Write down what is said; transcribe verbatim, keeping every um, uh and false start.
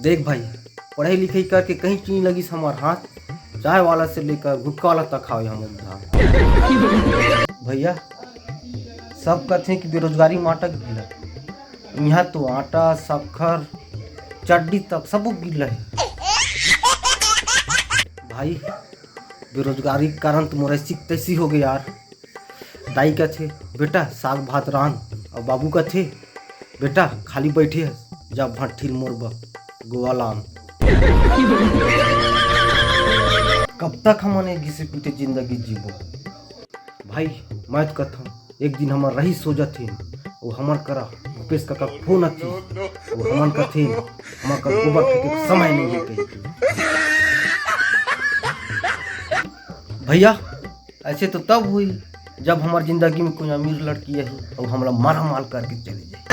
देख भाई, पढ़ाई लिखाई करके कहीं चीज लगिस हमार हाथ, चाय वाला से लेकर गुटखा वाला तक खावे हम उधार। भैया, सब कथे कि बेरोजगारी में आटा गिल्ला, यहाँ तो आटा, शक्कर, चड्डी तक सब गिल्ला है। भाई, बेरोजगारी के कारण तो मोर ऐसी तैसी हो गई यार। दाई कथे, "बेटा, साग भात रांध," और बाबू कथे, "बेटा, खाली बैठे हस, जा भट्ठी ल मोर बर गोवा लान।" कब तक हमन एक घिसे पीटे जिंदगी जीबो? भाई, मैं तो कथंव, एक दिन हमर रहीस हो जथिन, वो हमर करा भूपेश काका फोन अथिस, वो हमन कथिन, "हमर कर गोबर फेंके के समय नहीं है," कहिके। भैया, ऐसे तो तब हुई, जब हमर जिंदगी में कोई अमीर लड़की आही और हमला मारा माल करके चली जाए।